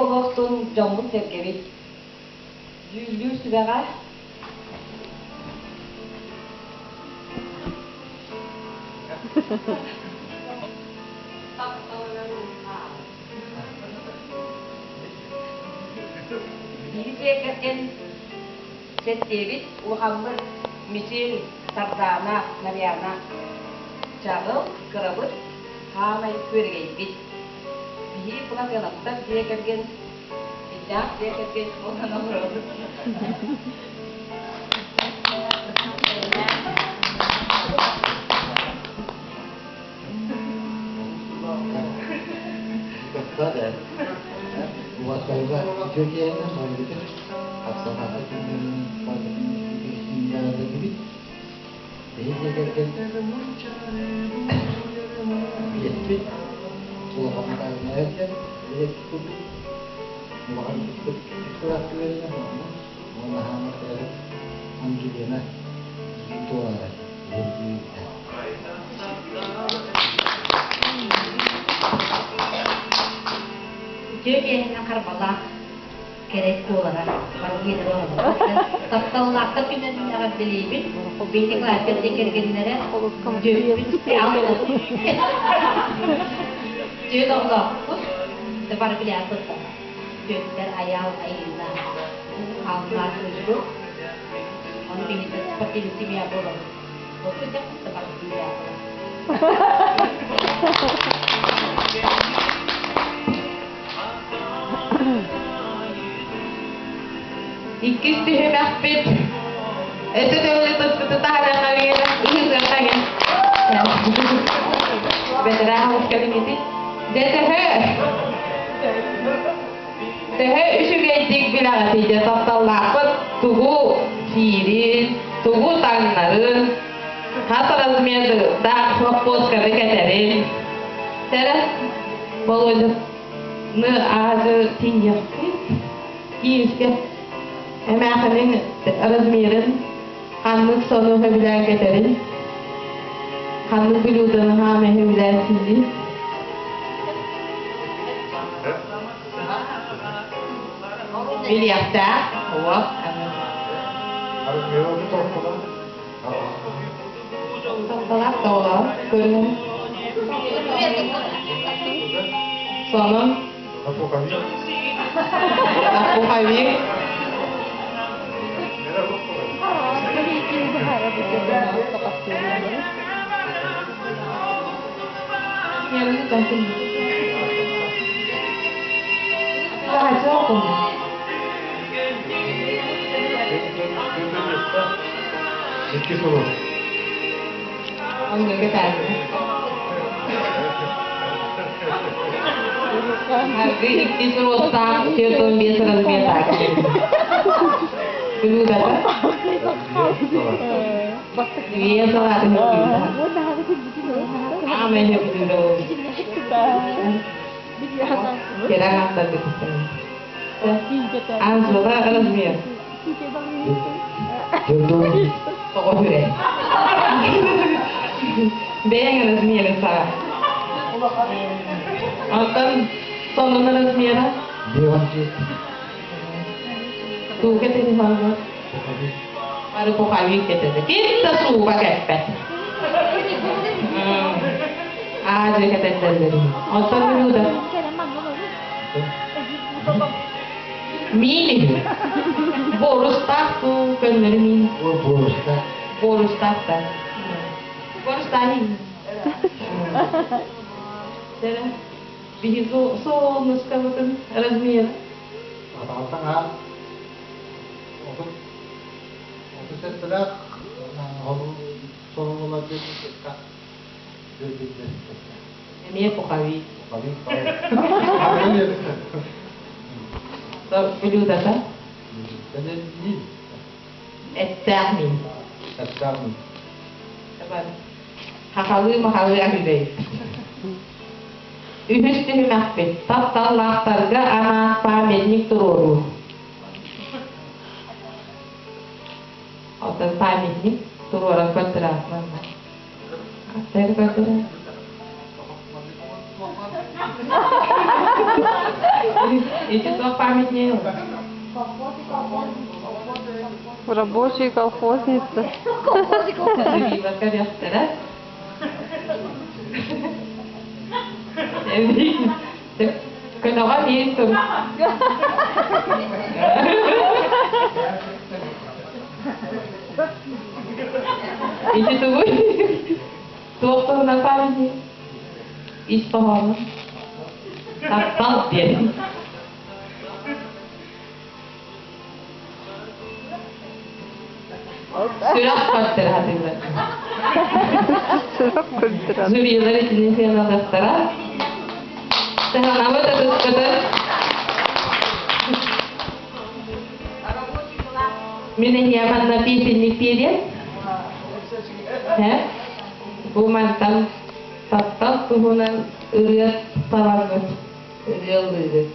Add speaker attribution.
Speaker 1: буолуохтун дьоммут-сэргэбит. Дьүүллүүр сүбэҕэ Биһиги дьиэ кэргэн сэттиэбит, улахаммыт Мичил, Сардаана, Нарьяна, Чаҕыл, кырабыт, хаамай күөрэгэйбит. Биһиги Кулакыановтар дьиэ кэргэн иллээх дьиэ кэргэн буолан олоробут.
Speaker 2: Уолаттарга үтүө киэһэнэн барыгытын Хапсаҕаҕа күннэринэн барыгытын үтүө Биһи дьиэ кэргэн билэппит, улахаммыт айаннаһар билэппит курдук улахан кыыспыт иккис кылааска үөрэнэр манна уонна хаамар кыра Ангелина туолара
Speaker 1: Үтүө киэһэнэн Харбалаах кэрэ куолара баргыйдар оҥорбут. Тапталлаахтар күннэрин эҕэрдэлиибин. Биһиги Клавдия дьиэ кэргэннэрэ түөрт оҕолоохпут. Бары билээппит түөртэр Айаал Айыына Алмаас Уйгу. Ону биһиги спортивный семья буолабыт. Оту дьахта баргыйа
Speaker 3: Иккис түһүмэхпит өссө төгүл ытыспыты таһаарыахха ыһыахха Бэтэрээ олус кэлиҥҥитий. Дьэ төһө төһө үчүгэйдик билэҕитий дьэ тапталлаахпыт тугу сиирин, тугу таҥнарын, хас размердаах хоппуосканы кэтэрин. Тэрэ Володя ны аажы тиийиэхпит. Киевскэ эмээхинин размерин ханнык сону сөбүлээн кэтэрин, ханнык блюданы хаамай сөбүлээн сиирин. Билиэхтээх, уох. Тапталаах тоҕолоох көрүҥ. Сонун. Пуховик.
Speaker 2: Икки сыл.
Speaker 3: Оннуга таайна. Аргы икки суруостаах 45 размердаах. Блюдата. Две салаты Аамай блюдо. Кера Анжела размер. Тоҕо хүрэ. Бэйэҥ размерин саҕа. Оттон сонун размера? Тууга телефоҥҥа. Бары пуховик кэтэтэ. Ким да сууба кэппэт. Аа, дьэ кэтэллэр. Оттон блюдо? Миин үһү. Буорустаах дуу, көннөрү миин?
Speaker 2: Буорустаах.
Speaker 3: Буорустаах да. Буорустаах иһин. Биһиги солнышкабытын размера.
Speaker 2: Атаалтан аа 37-лээх солонулар диэн
Speaker 3: Эмиэ пуховик. Блюдата? Эттээх миин.
Speaker 2: Эттээх миин.
Speaker 3: Хахалыы-махалыы аһыыбай. Үһүс түһүмэхпит тапталлаахтарга анаан памятник туруоруу. Оттон памятник туруоран көрдөрөөт Ити туох памятнее?
Speaker 4: Рабочие колхозницы.
Speaker 3: Көрүөхтэрэ. Көтөҕө биир тур. Ити тугуй? Туох туһунан памятник? Ис хоһооно. Таптал диэн. Сүрэх көрдөрө сатыыллар.
Speaker 4: Сүрэх көрдөрө.
Speaker 3: Жюрилар итини сыаналыахтара. Сыһанабыт ытыспытын. Мин эһиэхэ манна песенник биэриэм. Һэ? Бу мантан таптал туһунан ырыа талаҥҥыт, ырыа ыллыыгыт.